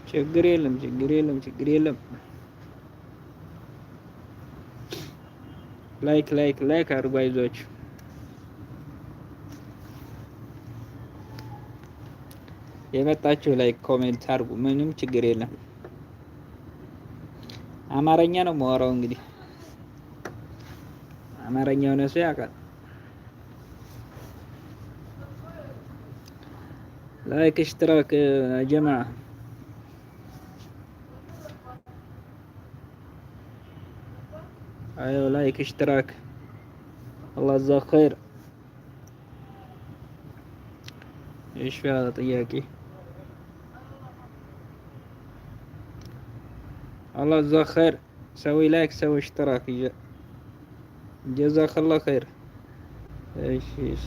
ችግር የለም፣ ችግር የለም፣ ችግር የለም። Like like like አድርጉ። አይዟችሁ። የመጣችሁ like comment አድርጉ። ምንም ችግር የለም። አማርኛ ነው የማወራው። እንግዲህ አማርኛ የሆነ ሰው ያውቃል። Like اشتراك جماعة. ايوه like اشتراك. الله يجزاك خير። ايش في هذا ጥያቄ? الله يجزاك خير. سوي like سوي اشتراك. جزاك الله خير። እሺ እሺ።